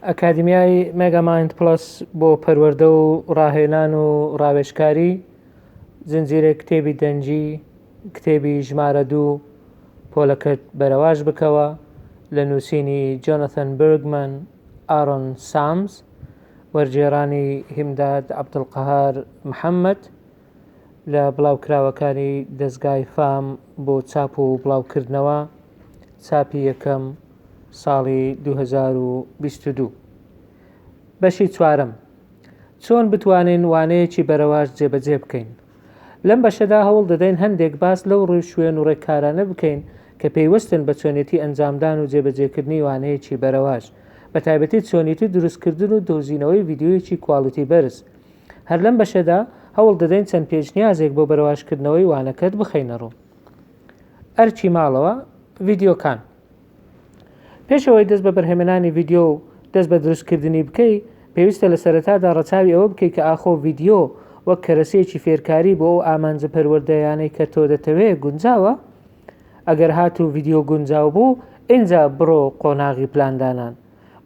ئەکادیمیای مێگامایند پڵەس بۆ پەروەردە و ڕاهێنان و ڕاوێژکاری، زنجیرەی کتێبی دەنگی، کتێبی ژمارە دوو، پۆلەکەت بەرەواژ بکەوە، لە نووسینی جۆناثان بێرگمان، ئارۆن سامز، وەرگێڕانی هیمداد عەبدولقەهار محەممەد، لە بڵاوکراوەکانی دەزگای فام بۆ چاپ و بڵاوکردنەوە، چاپی یەکەم، ساڵی 2022. بەشی چوارەم، چۆن بتوانین وانەیەکی بەرەواژ جێبەجێ بکەین؟ لەم بەشەدا هەوڵ دەدەین هەندێک باس لەو ڕێوشوێن و ڕێککارانە بکەین کە پەیوەستن بە چۆنێتی ئەنجامدان و جێبەجێکردنی وانەیەکی بەرەواژ، بەتایبەتی چۆنیتی دروستکردن و دۆزینەوەی ڤیدیۆیەکی کواڵیتی بەرز. هەر لەم بەشەدا هەوڵ دەدەین چەند پێشنیازێک بۆ بەرەواژکردنەوەی وانەکەت بخەینە ڕوو. ئەرکی ماڵەوە، ڤیدیۆکان. پێش ئەوەی دەست بە بەرهەمێنانی ڤیدیۆ و دەست بە دروستکردنی بکەی، پێویستە لە سەرەتادا ڕەچاوی ئەوە بکەی کە ئاخۆ ڤیدیۆ وەک کەرەسەیەکی فێرکاری بۆ ئەو ئامانجە پەروەردەیانەی کە تۆ دەتەوێ گونجاوە؟ ئەگەر هاتوو ڤیدیۆ گونجاو بوو، ئینجا بڕۆ قۆناغی پلاندانان.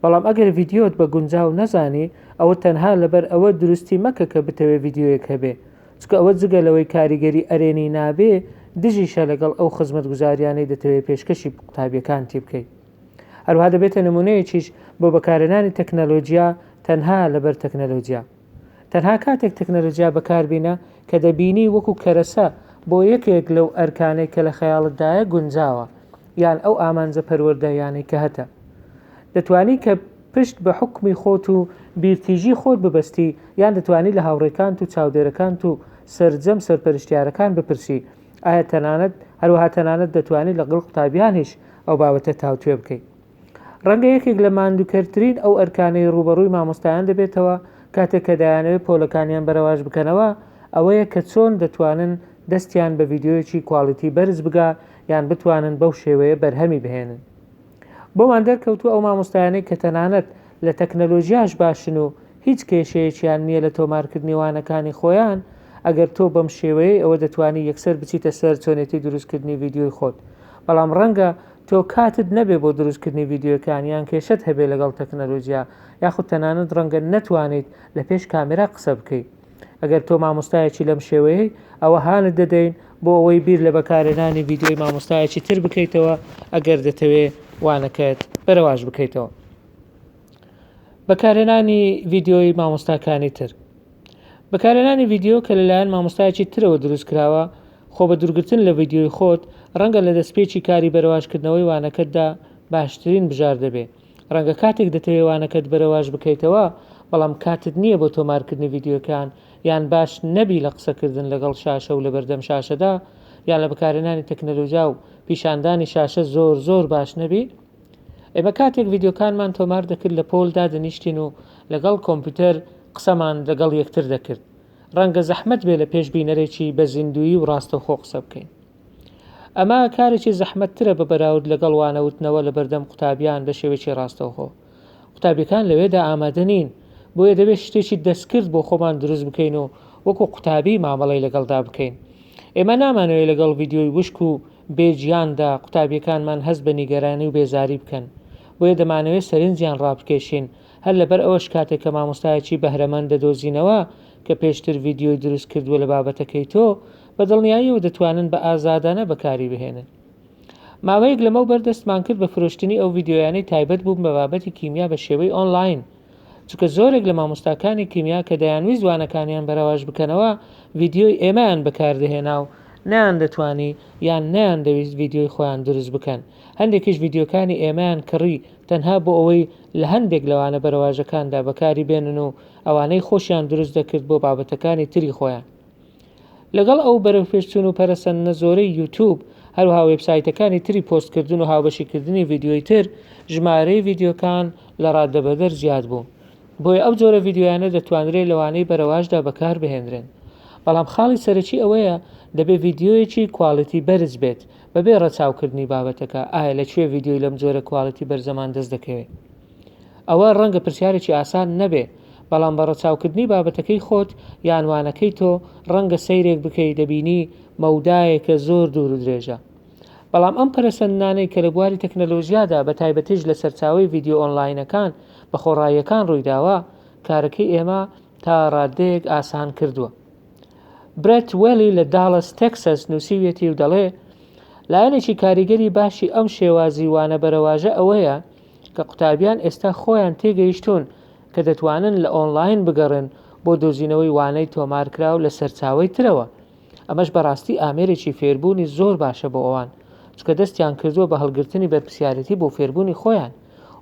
بەڵام ئەگەر ڤیدیۆت بە گونجاو نەزانی، ئەوە تەنها لەبەر ئەوە دروستی مەکە کە بتەوێ ڤیدیۆیەک هەبێ، چونکە ئەوە جگە لەوەی کاریگەری ئەرێنی نابێ، دژیشە لەگەڵ ئەو خزمەتگوزاریانەی دەتەوێ پێشکەشی قوتابیەکانتی بکەی. هەروەها دەبێتە نمونەیەکیش بۆ بەکارهێنانی تەکنەلۆجیا تەنها لەبەر تەکنەلۆجیا. تەنها کاتێک تەکنەلۆجیا بەکاربینە کە دەبینی وەکو کەرەسە بۆ یەکێک لەو ئەرکانەی کە لە خەیاڵتدایە گونجاوە یان ئەو ئامانجە پەروەردەیانەی کە هەتە. دەتوانی کە پشت بە حوکمی خۆت و بیرتیژی خۆت ببەستی یان دەتوانی لە هاوڕێکانت و چاودێرەکانت و سەرجەم سەرپەرشتیارەکان بپرسی ئایا تەنانەت هەروەها تەنانەت دەتوانی لەگەڵ قوتابیانیش ئەو بابەتە تاوتوێ بکەی. ڕەنگە یەکێک لە ماندووکەرترین ئەو ئەرکانەی ڕووبەڕووی مامۆستایان دەبێتەوە کاتێک کە دەیانەوێت پۆلەکانیان بەرەواژ بکەنەوە ئەوەیە کە چۆن دەتوانن دەستیان بە ڤیدیۆیەکی کواڵیتی بەرز بگا یان بتوانن بەو شێوەیە بەرهەمی بهێنن. بۆمان دەرکەوتووە ئەو مامۆستایانەی کە تەنانەت لە تەکنەلۆژیاش باشن و هیچ کێشەیەکیان نییە لە تۆمارکردنی وانەکانی خۆیان، ئەگەر تۆ بەم شێوەیەی ئەوە دەتوانی یەکسەر بچیتە سەر چۆنێتی دروستکردنی ڤیدیۆی خۆت بەڵام ڕەنگە تۆ کاتت نەبێ بۆ دروستکردنی ڤیدیۆکان یان کێشەت هەبێ لەگەڵ تەکنەلۆجیا یاخود تەنانەت ڕەنگە نەتوانیت لە پێش کامێرا قسە بکەی ئەگەر تۆ مامۆستایەکی لەم شێوەیەی ئەوە هانت دەدەین بۆ ئەوەی بیر لە بەکارهێنانی ڤیدیۆی مامۆستایەکی تر بکەیتەوە ئەگەر دەتەوێ وانەکەت بەرەواژ بکەیتەوە. بەکارهێنانی ڤیدیۆی مامۆستاکانی تر بەکارهێنانی ڤیدیۆ کە لەلایەن مامۆستایەکی ترەوە دروست کراوە خۆ بە دوورگرتن لە ڤیدیۆی خۆت ڕەنگە لە دەستپێکی کاری بەرەواژکردنەوەی وانەکەتدا باشترین بژاردە بێ ڕەنگە کاتێک دەتەوێ وانەکەت بەرەواژ بکەیتەوە بەڵام کاتت نییە بۆ تۆمارکردنی ڤیدیۆکان یان باش نەبی لە قسەکردن لەگەڵ شاشە و لەبەردەم شاشەدا یان لە بەکارهێنانی تەکنەلۆجیا و پیشاندانی شاشە زۆر زۆر باش نەبی ئێمە کاتێک ڤیدیۆکانمان تۆمار دەکرد لە پۆل دادەنیشتین و لەگەڵ کۆمپیوتەر قسەمان لەگەڵ یەکتر دەکرد. ڕەنگە زەحمەت بێ لە پێش بینەرێکی بە زیندوویی و ڕاستەوخۆ قسە بکەین. ئەمە کارێکی زەحمەتترە بە بەراورد لەگەڵ وانەوتنەوە لە بەردەم قوتابیان بە شێوەیەکی ڕاستەوخۆ. قوتابیەکان لەوێدا ئامادە نین، بۆیە دەبێت شتێکی دەستکرد بۆ خۆمان دروست بکەین و وەکو قوتابی مامەڵەی لەگەڵدا بکەین. ئێمە نامانەوێت لەگەڵ ڤیدیۆی وشک و بێ گیاندا قوتابیەکانمان هەست بە نیگەرانی و بێزاری بکەن، بۆیە دەمانەوێت سەرنجیان ڕابکێشین، هەر لەبەر ئەوەش کاتێک کە مامۆستایەکی بەهرەمەند دەدۆزینەوە کە پێشتر ڤیدیۆی دروست کردووە لە بابەتەکەی تۆ، بە دڵنیاییەوە دەتوانن بە ئازادانە بەکاری بهێنن. ماوەیەک لەمەوبەر دەستمان کرد بە فرۆشتنی ئەو ڤیدیۆیانەی تایبەت بوون بە بابەتی کیمیا بە شێوەی ئۆنلاین، چونکە زۆرێک لە مامۆستاکانی کیمیا کە دەیانویست وانەکانیان بەرەواژ بکەنەوە ڤیدیۆی ئێمەیان بەکاردەهێنا و نەیاندەتوانی یان نەیاندەویست ڤیدیۆی خۆیان دروست بکەن هەندێکیش ڤیدیۆکانی ئێمەیان کڕی تەنها بۆ ئەوەی لە هەندێک لە وانە بەرەواژەکاندا بەکاری بێنن و ئەوانەی خۆشیان دروست دەکرد بۆ بابەتەکانی تری خۆیان. لەگەڵ ئەو بەرەوپێشچوون و پەرەسەندنە زۆرەی یوتیوب، هەروەها وێبسایتەکانی تری پۆستکردن و هاوبەشیکردنی ڤیدیۆی تر، ژمارەی ڤیدیۆکان لە ڕادەبەدەر زیاد بوو. بۆیە ئەو جۆرە ڤیدیۆیانە دەتوانرێ لە وانەی بەرەواژدا بەکاربهێنرێن. بەڵام خاڵی سەرەکی ئەوەیە دەبێ ڤیدیۆیەکی کواڵیتی بەرز بێت بەبێ ڕەچاوکردنی بابەتەکە، ئایا لە کوێ ڤیدیۆی لەم جۆرە کواڵیتی بەرزەمان دەست دەکەوێ؟ ئەوە ڕەنگە پرسیارێکی ئاسان نەبێ، بەڵام بە ڕەچاوکردنی بابەتەکەی خۆت یان وانەکەی تۆ، ڕەنگە سەیرێک بکەی دەبینی مەودایەکە زۆر دوور و درێژە. بەڵام ئەم پەرەسەندنانەی کە لە بواری تەکنەلۆژیادا بە تایبەتیش لە سەرچاوەی ڤیدیۆ ئۆنلاینەکان بە خۆڕاییەکان ڕوویداوە، کارەکەی ئێمە تا ڕاددەیەک ئاسان کردووە. برێت وێلی لە داڵەس، تێکساس نووسیویەتی و دەڵێ، لایەنێکی کاریگەری باشی ئەم شێوازی وانە بەرەواژە ئەوەیە کە قوتابیان ئێستا خۆیان تێگەیشتوون کە دەتوانن لە ئۆنلاین بگەڕێن بۆ دۆزینەوەی وانەی تۆمارکراو لە سەرچاوەی ترەوە. ئەمەش بەڕاستی ئامێرێکی فێربوونی زۆر باشە بۆ ئەوان، چونکە دەستیان کردووە بە هەڵگرتنی بەرپرسیارێتی بۆ فێربوونی خۆیان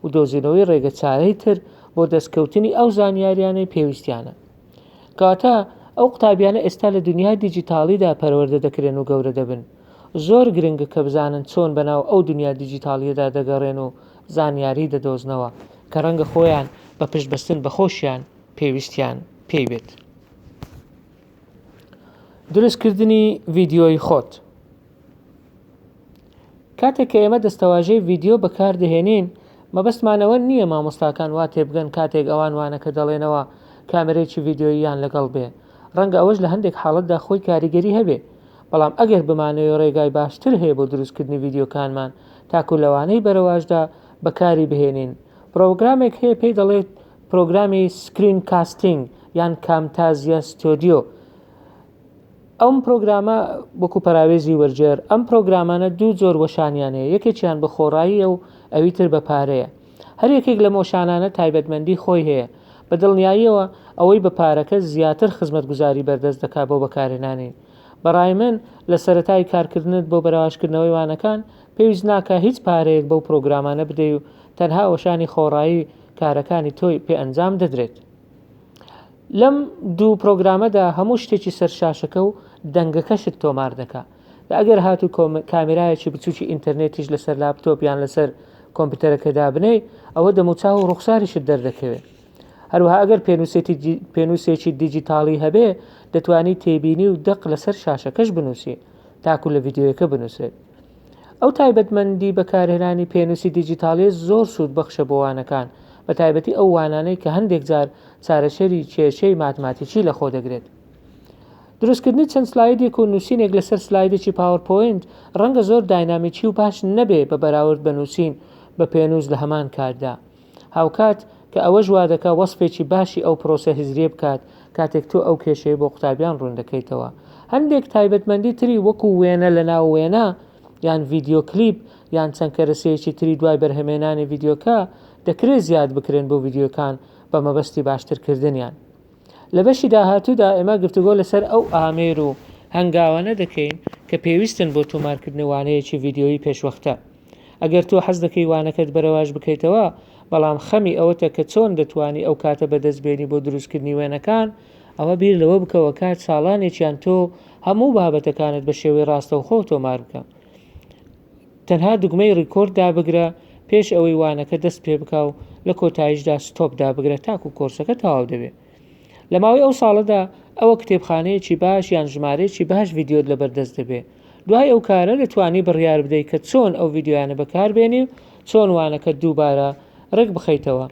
و دۆزینەوەی ڕێگەچارەی تر بۆ دەستکەوتنی ئەو زانیاریانەی پێویستیانە. کەواتە ئەو قوتابیانە ئێستا لە دنیای دیجیتاڵیدا پەروەردە دەکرێن و گەورە دەبن. زۆر گرنگە کە بزانن چۆن بەناو ئەو دنیا دیجیتاڵییەدا دەگەڕێن و زانیاری دەدۆزنەوە کە ڕەنگە خۆیان بە پشتبەستن بە خۆشیان پێویستیان پێی بێت. دروستکردنی ڤیدیۆی خۆت. کاتێک کە ئێمە دەستەواژەی ڤیدیۆ بەکاردەهێنین، مەبەستمان ئەوە نییە مامۆستاکان وا تێبگەن کاتێک ئەوان وانەکە دەڵێنەوە کامێرەیەکی ڤیدیۆییان لەگەڵ بێ. ڕەنگە ئەوەش لە هەندێک حاڵەتدا خۆی کاریگەری هەبێ. بەڵام ئەگەر بمانەوێ ڕێگای باشتر هەیە بۆ دروستکردنی ڤیدیۆکانمان تاکو لە وانەی بەرەواژدا بەکاری بهێنین. پرۆگرامێک هەیە پێی دەڵێت پرۆگرامی screencasting یان Camtasia Studio. ئەم پرۆگرامە وەکو پەراوێزی وەرگێر، ئەم پرۆگرامانە دوو جۆر وەشانیان هەیە، یەکێکیان بە خۆڕاییە و ئەوی تر بە پارەیە. هەر یەکێک لەم وەشانانە تایبەتمەندی خۆی هەیە. بە دڵنیاییەوە ئەوەی بە پارەکە زیاتر خزمەتگوزاری بەردەست دەکات بۆ بەکارهێنانی. بە ڕای من لە سەرەتای کارکردنت بۆ بەرەواژکردنەوەی وانەکان، پێویست ناکا هیچ پارەیەک بەو پرۆگرامانە بدەی و تەنها وەشانی خۆڕایی کارەکانی تۆی پێ ئەنجام دەدرێت. لەم دوو پرۆگرامەدا هەموو شتێکی سەر شاشەکە و دەنگەکەشت تۆمار دەکا. ئەگەر هاتوو کامێرایەکی بچووکی ئینتەرنێتیش لەسەر لاپتۆپ یان لەسەر کۆمپیوتەرەکە دابنێی، ئەوە دەموچاو و ڕوخساریشت دەردەکەوێ. هەروەها ئەگەر پێنووسێکی دیجیتاڵی هەبێ، دەتوانی تێبینی و دەق لەسەر شاشەکەش بنووسی تاکو لە ڤیدیۆیەکە بنووسرێت. ئەو تایبەتمەندی بەکارهێنانی پێنووسی دیجیتاڵیە زۆر سوودبەخشە بۆ وانەکان، بەتایبەتی ئەو وانانەی کە هەندێک جار چارەسەری کێشەی ماتماتیکی لەخۆ دەگرێت. دروستکردنی چەند سلایدێک و نووسینێک لەسەر سلایدێکی PowerPoint ڕەنگە زۆر داینامیکی و باش نەبێ بە بەراورد بە نووسین بە پێنووس لە هەمان کاتدا. هاوکات کە ئەوەش وادەکا وەسفێکی باشی ئەو پرۆسە هزریە بکات کاتێک تۆ ئەو کێشەیە بۆ قوتابیان ڕووندەکەیتەوە. هەندێک تایبەتمەندی تری وەکو وێنە لەناو وێنە یان ڤیدیۆ کلیپ یان چەند کەرەسەیەکی تری دوای بەرهەمێنانی ڤیدیۆکە دەکرێت زیاد بکرێن بۆ ڤیدیۆکان بە مەبەستی باشترکردنیان. لە بەشی داهاتوودا ئێمە گفتوگۆ لەسەر ئەو ئامێر و هەنگاوانە دەکەین کە پێویستن بۆ تۆمارکردنی وانەیەکی ڤیدیۆیی پێشوەختە. ئەگەر تۆ حەز دەکەی وانەکەت بەرەواژ بکەیتەوە، بەڵام خەمی ئەوەتە کە چۆن دەتوانی ئەو کاتە بەدەست بێنی بۆ دروستکردنی وێنەکان، ئەوە بیر لەوە بکەوە کات ساڵانێکیان تۆ هەموو بابەتەکانت بە شێوەی ڕاستەوخۆ تۆمار بکە. تەنها دوگمەی record دابگرە پێش ئەوەی وانەکە دەست پێ بکا و لە کۆتاییشدا stop دابگرە تاکو کۆرسەکە تەواو دەبێ. لە ماوەی ئەو ساڵەدا ئەوە کتێبخانەیەکی باش یان ژمارەیەکی باش ڤیدیۆت لەبەر دەست دەبێ. دوای ئەو کارە دەتوانی بڕیار بدەی کە چۆن ئەو ڤیدیۆیانە بەکار بێنی و چۆن وانەکەت دووبارە ڕێک بخەیتەوە.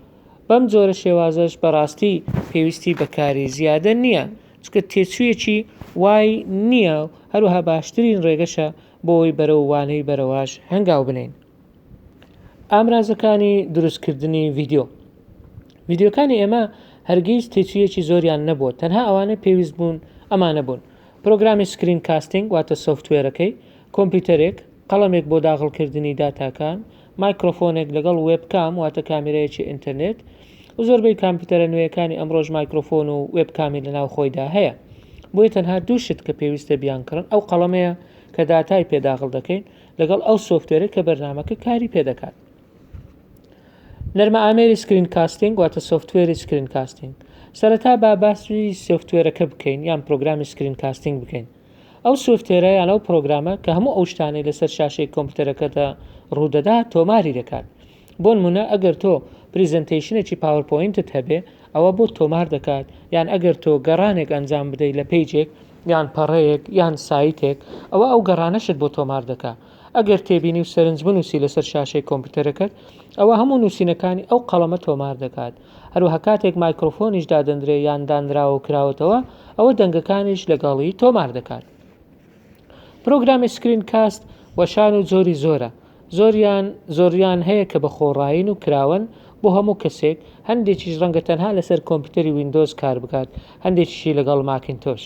بەم جۆرە شێوازەش بەڕاستی پێویستی بە کاری زیادە نییە چونکە تێچوویەکی وای نییە و هەروەها باشترین ڕێگەشە بۆ ئەوەی بەرەو وانەی بەرەواژ هەنگاو بنێین. ئامرازەکانی دروستکردنی ڤیدیۆ. ڤیدیۆکانی ئێمە هەرگیز تێچوویەکی زۆریان نەبووە، تەنها ئەوانەی پێویست بوون ئەمانە بوون، پرۆگرامی screencasting واتە سۆفتوێرەکەی، کۆمپیوتەرێک، قەڵەمێک بۆ داغڵکردنی داتاکان، مایکرۆفۆنێک لەگەڵ webcam واتە کامێرایەکی ئینتەرنێت و زۆربەی کامپیوتەرە نوێیەکانی ئەمڕۆش مایکرۆفۆن و webcam ی لەناو خۆیدا هەیە. بۆیە تەنها دوو شت کە پێویستە بیانکڕن ئەو قەڵەمەیە کە داتای پێ داغڵ دەکەین لەگەڵ ئەو سۆفتوێرەی کە بەرنامەکە کاری پێ دەکات. نەرمە ئامێری screencasting واتە سۆفتوێری screencasting. سەرەتا با باسی سۆفتوێرەکە بکەین یان پرۆگرامی screencasting بکەین. ئەو سۆفتوێرە یان ئەو پرۆگرامە کە هەموو ئەو شتانەی لەسەر شاشەی کۆمپیوتەرەکەتدا ڕوودەدا تۆماری دەکات. بۆنمونە ئەگەر تۆ presentation ێکی PowerPoint ت هەبێ ئەوە بۆت تۆمار دەکات یان ئەگەر تۆ گەڕانێک ئەنجام بدەی لە page ێک یان پەڕەیەک یان سایتێک ئەوە ئەو گەڕانەشت بۆ تۆمار دەکا. ئەگەر تێبینی و سەرنج بنووسی لەسەر شاشەی کۆمپیوتەرەکەت ئەوە هەموو نووسینەکانی ئەو قەڵەمە تۆمار دەکات. هەروەها کاتێک مایکرۆفۆنیش دادەندرێ یان دانراوە و کراوەتەوە ئەوە دەنگەکانیش لەگەڵی تۆمار دەکات. پرۆگرامی screencast وەشان و جۆری زۆرە. زۆریان زۆریان هەیە کە بە خۆڕایین و کراوەن بۆ هەموو کەسێک، هەندێکیش ڕەنگە تەنها لەسەر کۆمپیوتەری ویندۆز کار بکات، هەندێکیشی لەگەڵ ماکینتۆش.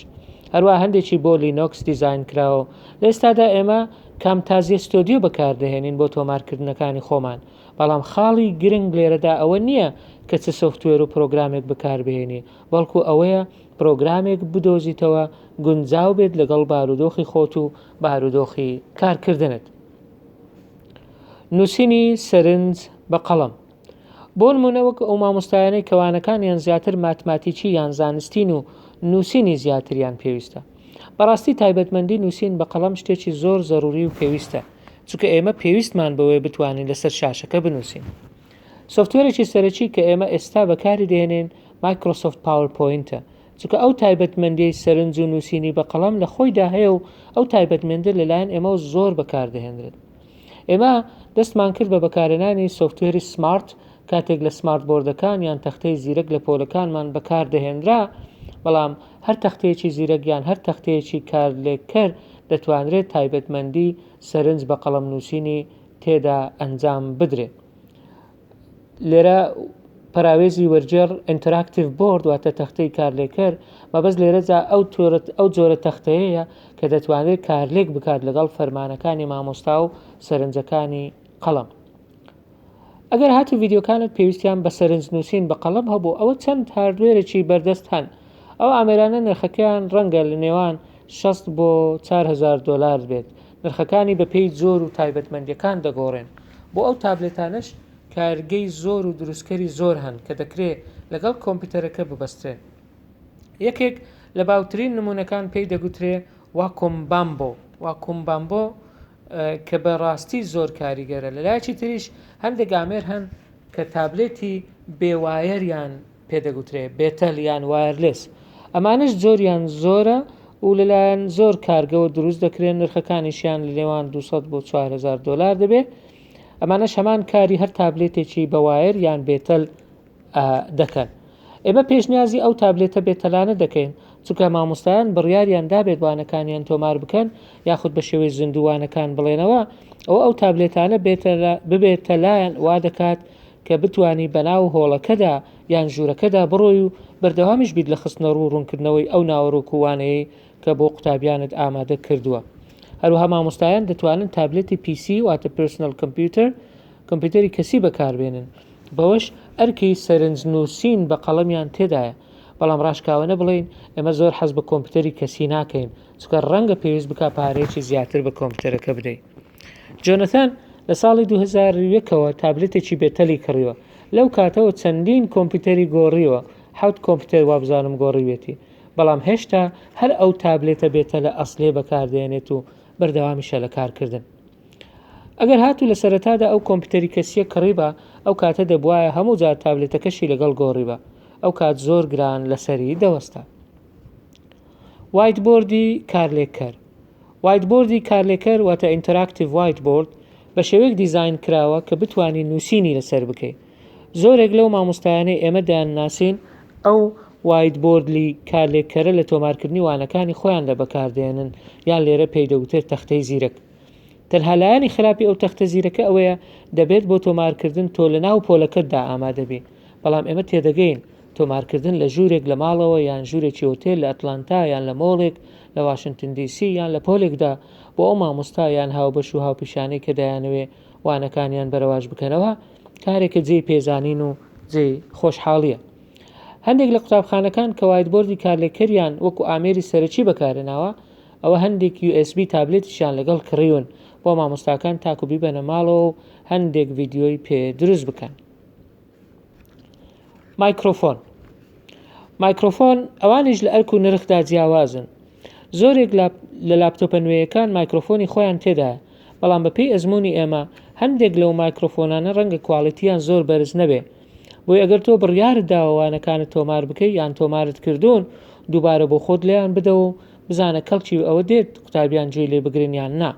هەروەها هەندێکی بۆ لینۆکس دیزاین کراوە و لە ئێستادا ئێمە کامتازیە ستۆدیۆ بەکاردەهێنین بۆ تۆمارکردنەکانی خۆمان. بەڵام خاڵی گرنگ لێرەدا ئەوە نییە کە چ سۆفتوێر و پرۆگرامێک بەکاربهێنی، بەڵکو ئەوەیە پرۆگرامێک بدۆزیتەوە گونجاو بێت لەگەڵ بارودۆخی خۆت و بارودۆخی کارکردنت. نووسینی سەرنج بە قەڵەم. بۆ نموونە وەک ئەو مامۆستایانەی کە وانەکانیان زیاتر ماتماتیکی یان زانستین و نووسینی زیاتریان پێویستە. بەڕاستی تایبەتمەندی نووسین بە قەڵەم شتێکی زۆر زەروری و پێویستە، چونکە ئێمە پێویستمان بەوەیە بتوانین لەسەر شاشەکە بنووسین. سۆفتوێرێکی سەرەکی کە ئێمە ئێستا بەکاری دەهێنین مایکرۆسۆفت پاوەرپۆینتە، چونکە ئەو تایبەتمەندیەی سەرنج و نووسینی بە قەڵەم لە خۆیدا هەیە و ئەو تایبەتمەندە لەلایەن ئێمەوە زۆر بەکاردەهێنرێت. ئێمە دەستمان کرد بە بەکارهێنانی سۆفتوێری سمارت کاتێک لە سمارت بۆردەکان یان تەختەی زیرەک لە پۆلەکانمان بەکاردەهێنرا، بەڵام هەر تەختەیەکی زیرەک یان هەر تەختەیەکی کارلێککەر دەتوانرێت تایبەتمەندی سەرنج بە قەڵەم نووسینی تێدا ئەنجام بدرێت. لێرە پەراوێزی وەرگێڕ Interactive Board واتە تەختەی کارلێکەر، مەبەست لێرەدا ئەو ئەو جۆرە تەختەیەیە کە دەتوانرێت کارلێک بکات لەگەڵ فەرمانەکانی مامۆستا و سەرنجەکانی قەڵەم. ئەگەر هاتوو ڤیدیۆکانت پێویستیان بە سەرنج نووسین بە قەڵەم هەبوو ئەوە چەند هاردوێرێکی بەردەست هەن. ئەو ئامێرانە نرخەکەیان ڕەنگە لە نێوان 60 بۆ 4000 دۆلار بێت. نرخەکانی بە پێی جۆر و تایبەتمەندیەکان دەگۆڕێن. بۆ ئەو تابلێتانەش کارگەی زۆر و دروستکەری زۆر هەن کە دەکرێ لەگەڵ کۆمپیوتەرەکە ببەسترێن. یەکێک لە باوترین نموونەکان پێی دەگوترێ واکۆم بامبۆ، Wacom Bamboo، کە بە ڕاستی زۆر کاریگەرە. لە لایەکی تریش هەندێک ئامێر هەن کە تابلێتی بێ وایەریان پێ دەگوترێ، بێتەل یان wireless. ئەمانەش جۆریان زۆرە و لەلایەن زۆر کارگەوە دروست دەکرێن، نرخەکانیشیان لە نێوان 200 بۆ 4000 دۆلار دەبێ. ئەمانەش هەمان کاری هەر تابلێتێکی بە wire یان بێتەل دەکەن. ئێمە پێشنیازی ئەو تابلێتە بێتەلانە دەکەین، چونکە مامۆستایان بڕیاریان دابێت وانەکانیان تۆمار بکەن یاخود بە شێوەی زیندوو وانەکان بڵێنەوە، ئەوە ئەو تابلێتانە ببێتە لایان وا دەکات کە بتوانی بەناو هۆڵەکەدا یان ژوورەکەدا بڕۆی و بەردەوامیش بیت لە خستنەڕوو و ڕوونکردنەوەی ئەو ناوەڕۆک و وانەیەی کە بۆ قوتابیانت ئامادە کردووە. هەروەها مامۆستایان دەتوانن تابلێتی PC واتە Personal Computer، کۆمپیوتەری کەسی بەکاربێنن، بەوەش ئەرکی سەرنج نووسین بە قەڵەمیان تێدایە. بەڵام ڕاشکاوانە بڵێین ئێمە زۆر حەز بە کۆمپیوتەری کەسی ناکەین، چونکە ڕەنگە پێویست بکا پارەیەکی زیاتر بە کۆمپیوتەرەکە بدەی. جۆنەثان لە ساڵی 2001 ەوە تابلێتێکی بێتەلی کڕیوە، لەو کاتەوە چەندین کۆمپیوتەری گۆڕیوە، حەوت کۆمپیوتەر وابزانم گۆڕیوێتی، بەڵام هێشتا هەر ئەو تابلێتە بێتەلە ئەسڵیە بەکاردێنێت و بەردەوامیشە لە کارکردن. ئەگەر هاتوو لە سەرەتادا ئەو کۆمپیوتەری کەسیە کڕیبا، ئەو کاتە دەبوایە هەموو جار تابلێتەکەشی لەگەڵ گۆڕیبا، ئەو کات زۆر گران لەسەری دەوەستا. وایت بۆردی کارلێککەر وایت بۆردی کارلێکەر واتە Interactive Whiteboard بە شێوەیەک دیزاین کراوە کە بتوانی نووسینی لەسەر بکەی. زۆرێک لەو مامۆستایانەی ئێمە دەیانناسین ئەو وایت بۆردلی کارلێککەرە لە تۆمارکردنی وانەکانی خۆیاندا بەکاردێنن یان لێرە پێی دەگوترێت تەختەی زیرەک. تەنها لایەنی خراپی ئەو تەختە زیرەکە ئەوەیە دەبێت بۆ تۆمارکردن تۆ لەناو پۆلەکەتدا ئامادەبی. بەڵام ئێمە تێدەگەین تۆمارکردن لە ژوورێک لە ماڵەوە یان ژوورێکی هۆتێل لە ئەتلانتا یان لە مۆڵێک لە واشنتن دی سی یان لە پۆلێکدا بۆ ئەو مامۆستا یان هاوبەش و هاوپیشانەی کە دەیانەوێ وانەکانیان بەرەواج بکەنەوە کارێکە جێی پێزانین و جێی خۆشحاڵییە. هەندێک لە قوتابخانەکان کە وایتبۆردی کارلێککەریان وەکو ئامێری سەرەکی بەکارهێناوە ئەوە هەندێک USB تابلێتیشیان لەگەڵ کڕیون بۆ مامۆستاکان تاکو بیبەنە ماڵەوە و هەندێک ڤیدیۆی پێ دروست بکەن. مایکرۆفۆن مایکرۆفۆن ئەوانیش لە ئەرک و نرخدا جیاوازن. زۆرێک لە لاپتۆپە نوێیەکان مایکرۆفۆنی خۆیان تێدایە، بەڵام بەپێی ئەزموونی ئێمە هەندێک لەو مایکرۆفۆنانە ڕەنگە کواڵیتییان زۆر بەرز نەبێ. بۆیە ئەگەر تۆ بڕیارت داوە وانەکانت تۆمار بکەی یان تۆمارت کردوون، دووبارە بۆ خۆت لێیان بدەوە و بزانە کەڵکی ئەوە دێت قوتابیان گوێی لێ بگرن یان نا.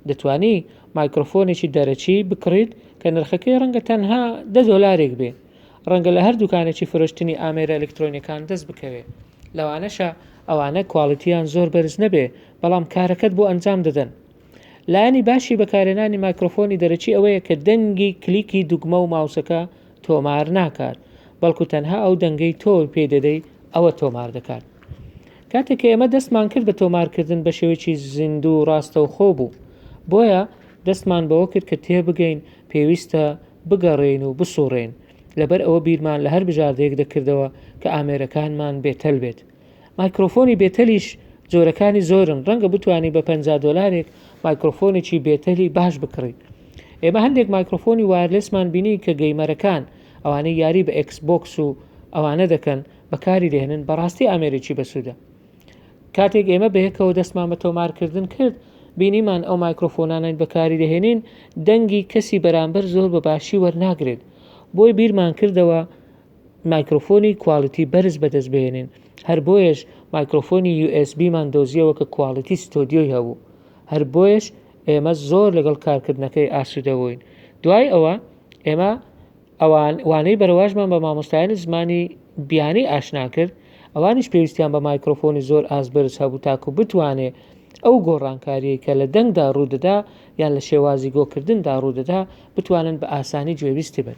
دەتوانی مایکرۆفۆنێکی دەرەکی بکڕیت کە نرخەکەی ڕەنگە تەنها دە دۆلارێک بێ. ڕەنگە لە هەر دوکانێکی فرۆشتنی ئامێرە ئەلکترۆنیەکان دەست بکەوێ. لەوانەشە ئەوانە کواڵیتیان زۆر بەرز نەبێ بەڵام کارەکەت بۆ ئەنجام دەدەن. لایەنی باشی بەکارهێنانی مایکرۆفۆنی دەرەکی ئەوەیە کە دەنگی کلیکی دوگمە و ماوسەکە تۆمار ناکات، بەڵکو تەنها ئەو دەنگەی تۆ پێی دەدەی ئەوە تۆمار دەکات. کاتێک کە ئێمە دەستمان کرد بە تۆمارکردن بە شێوەیەکی زیندوو و ڕاستەوخۆ بوو، بۆیە دەستمان بەوە کرد کە تێبگەین پێویستە بگەڕێین و بسوڕێین، لەبەر ئەوە بیرمان لە هەر بژاردەیەک دەکردەوە کە ئامێرەکانمان بێتەل بێت. مایکرۆفۆنی بێتەلیش جۆرەکانی زۆرن، ڕەنگە بتوانی بە 50 دۆلارێک مایکرۆفۆنێکی بێتەلی باش بکڕی. ئێمە هەندێک مایکرۆفۆنی wireless مان بینی کە gamer ەکان، ئەوانەی یاری بە ئێکس بۆکس و ئەوانە دەکەن، بەکاری دەهێنن، بەڕاستی ئامێرێکی بەسوودە. کاتێک ئێمە بەیەکەوە دەستمان بە تۆمارکردن کرد، بینیمان ئەو مایکرۆفۆنانەی بەکاری دەهێنین دەنگی کەسی بەرامبەر زۆر بە باشی وەرناگرێت، بۆیە بیرمان کردەوە مایکرۆفۆنی quality بەرز بەدەست بهێنین، هەر بۆیەش مایکرۆفۆنی USB مان دۆزیەوە کە quality ستۆدیۆی هەبوو، هەر بۆیەش ئێمە زۆر لەگەڵ کارکردنەکەی ئاسوودە بووین. دوای ئەوە ئێمە ئەوان وانەی بەرەواژمان بە مامۆستایانی زمانی بیانی ئاشنا کرد، ئەوانیش پێویستیان بە مایکرۆفۆنی زۆر ئاست بەرز هەبوو تاکو بتوانێ ئەو گۆڕانکاریەی کە لە دەنگدا ڕوودەدا یان لە شێوازی گۆکردندا ڕوودەدا بتوانن بە ئاسانی گوێبیستی بن.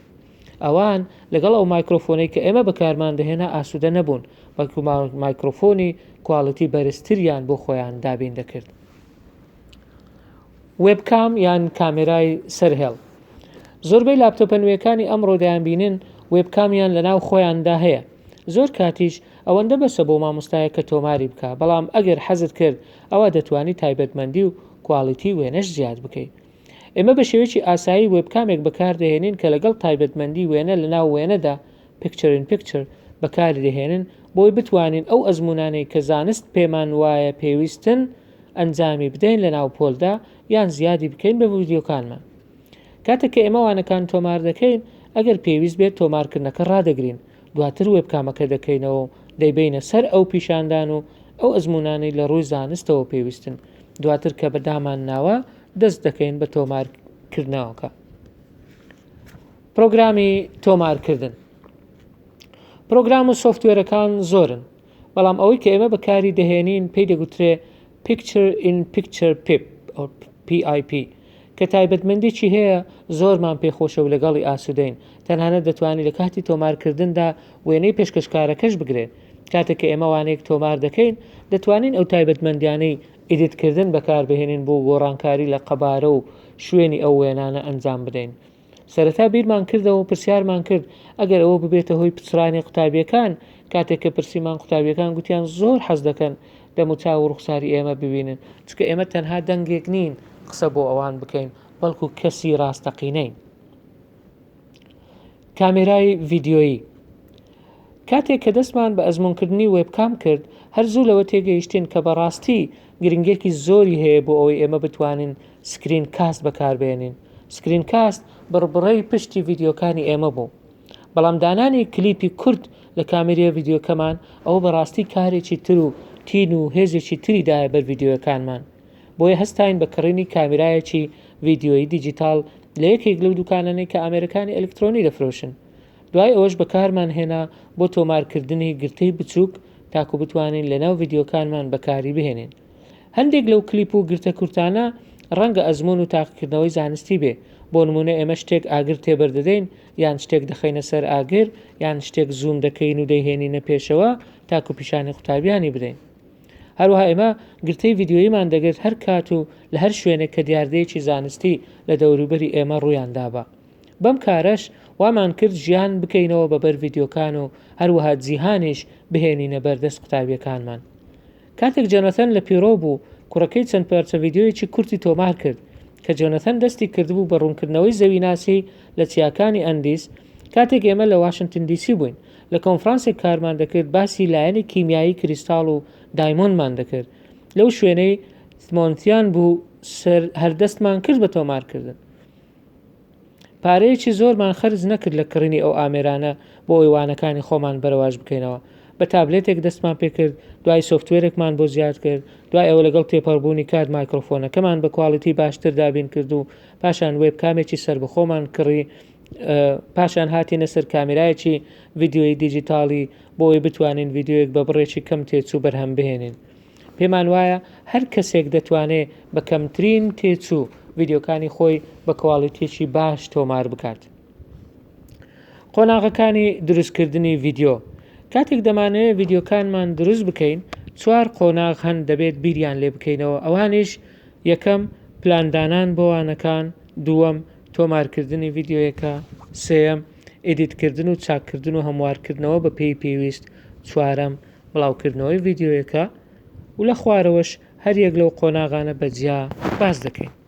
ئەوان لەگەڵ ئەو مایکرۆفۆنەی کە ئێمە بەکارمان دەهێنا ئاسوودە نەبوون، بەڵکو مایکرۆفۆنی quality بەرزتریان بۆ خۆیان دابین دەکرد. webcam یان کامێرای سەرهێڵ. زۆربەی لاپتۆپە نوێکانی ئەمڕۆ دەیانبینن webcam یان لەناو خۆیاندا هەیە. زۆر کاتیش ئەوەندە بەسە بۆ مامۆستایەک کە تۆماری بکا، بەڵام ئەگەر حەزت کرد ئەوا دەتوانی تایبەتمەندی و quality وێنەش زیاد بکەی. ئێمە بە شێوەیەکی ئاسایی webcam ێک بەکاردەهێنین کە لەگەڵ تایبەتمەندی وێنە لەناو وێنەدا، Picture in Picture، بەکاری دەهێنن بۆی بتوانین ئەو ئەزموونانەی کە زانست پێمان وایە پێویستن ئەنجامی بدەین لەناو پۆلدا یان زیادی بکەین بە ڤیدیۆکانمان. کاتێک کە ئێمە وانەکان تۆمار دەکەین ئەگەر پێویست بێت تۆمارکردنەکە ڕادەگرین دواتر webcam ەکە دەکەینەوە و دەیبەینە سەر ئەو پیشاندان و ئەو ئەزموونانەی لە ڕووی زانستەوە پێویستن دواتر کە بە دامان ناوە دەست دەکەین بە تۆمارکردنەوەکە. پرۆگرامی تۆمارکردن پرۆگرام و software ەکان زۆرن بەڵام ئەوەی کە ئێمە بەکاری دەهێنین پێی دەگوترێ Picture in Picture PIP PIP کە تایبەتمەندێکی هەیە زۆرمان پێخۆشە و لەگەڵی ئاسوودەین تەنانەت دەتوانانی لە کاتی تۆمارکردندا وێنەی پێشکەشکارەکەش بگرێت کاتێک کە ئێمە وانەیەک تۆمار دەکەین دەتوانین ئەو تایبەتمەندیانەی edit کردن بەکاربهێنین بۆ گۆڕانکاری لە قەبارە و شوێنی ئەو وێنانە ئەنجام بدەین. سەرەتا بیرمان کردەوە و پرسیارمان کرد ئەگەر ئەوە ببێتە هۆی پچڕانی قوتابیەکان، کاتێک کە پرسیمان قوتابیەکان گوتیان زۆر حەز دەکەن دەموچاو و ڕوخساری ئێمە ببینن، چونکە ئێمە تەنها دەنگێک نین قسە بۆ ئەوان بکەین، بەڵکو کەسی ڕاستەقینەین. کامێرای ڤیدیۆیی کاتێک کە دەستمان بە ئەزموونکردنی webcam کرد، هەر زوو لەوە تێگەیشتین کە بەڕاستی گرنگییەکی زۆری هەیە بۆ ئەوەی ئێمە بتوانین screencast بەکاربهێنین. screencast بڕبڕەی پشتی ڤیدیۆکانی ئێمە بوو. بەڵام دانانی کلیپی کورت لە کامێرای ڤیدیۆکەمان، ئەوە بەڕاستی کارێکی تر و تین و هێزێکی تری دایە بەر ڤیدیۆیەکانمان. بۆیە هەستاین بە کڕینی کامێرایەکی ڤیدیۆیی دیجیتاڵ لە یەکێک لەو دوکانانەی کە ئامێرەکانی ئەلکترۆنی دەفرۆشن. دوای ئەوەش بەکارمان هێنا بۆ تۆمارکردنی گرتەی بچووک تاکو بتوانین لەناو ڤیدیۆکانمان بەکاری بهێنین. هەندێک لەو کلیپ و گرتە کورتانە ڕەنگە ئەزموون و تاقیکردنەوەی زانستی بێ، بۆ نموونە ئێمە شتێک ئاگر تێبەردەدەین یان شتێک دەخەینە سەر ئاگر یان شتێک زووم دەکەین و دەیهێنینە پێشەوە تاکو پیشانی قوتابیانی بدەین. هەروەها ئێمە گرتەی ڤیدیۆییمان دەگرت هەر کات و لە هەر شوێنێک کە دیاردەیەکی زانستی لە دەوروبەری ئێمە ڕوویان دابا. بەم کارەش وامان کرد ژیان بکەینەوە بە بەر ڤیدیۆکان و هەروەها جیهانیش بهێنینە بەر دەست قوتابیەکانمان. کاتێک جۆنەثەن لە پیرۆ بوو، کوڕەکەی چەند پارچە ڤیدیۆیەکی کورتی تۆمار کرد. کە جۆنەثەن دەستی کردبوو بە ڕوونکردنەوەی زەویناسی لە چیاکانی ئەندیس، کاتێک ئێمە لە واشنتن دیسی بووین، لە کۆنفرانسێک کارمان دەکرد باسی لایەنی کیمیایی کریستاڵ و diamond مان دەکرد لەو شوێنەی مۆنتیان بوو سەر هەر دەستمان کرد بە تۆمارکردن. پارەیەکی زۆرمان خەرج نەکرد لە کڕینی ئەو ئامێرانە بۆ ئەوەی وانەکانی خۆمان بەرەواج بکەینەوە. بە تابلێتێک دەستمان پێکرد، دوای software ێکمان بۆ زیاد کرد، دوای ئەوە لەگەڵ تێپەڕبوونی کات مایکرۆفۆنەکەمان بە quality باشتر دابین کرد و پاشان webcam ێکی سەربەخۆمان کڕی، پاشان هاتینە سەر کامێرایەکی ڤیدیۆیی دیجیتاڵی بۆ ئەوەی بتوانین ڤیدیۆیەک بە بڕێکی کەم تێچوو بەرهەم بهێنین. پێمان وایە هەر کەسێک دەتوانێ بە کەمترین تێچوو ڤیدیۆکانی خۆی بە کواڵیتیەکی باش تۆمار بکات. قۆناغەکانی دروستکردنی ڤیدیۆ کاتێک دەمانەوێت ڤیدیۆکانمان دروست بکەین چوار قۆناغ هەن دەبێت بیریان لێ بکەینەوە ئەوانیش یەکەم پلاندانان بۆ وانەکان دووەم تۆمارکردنی ڤیدیۆیەکە سێیەم ئیدیتکردن و چاککردن و هەموارکردنەوە بە پێی پێویست چوارەم بڵاوکردنەوەی ڤیدیۆیەکە و لە خوارەوەش هەریەک لەو قۆناغانە بە جیا باس دەکەین.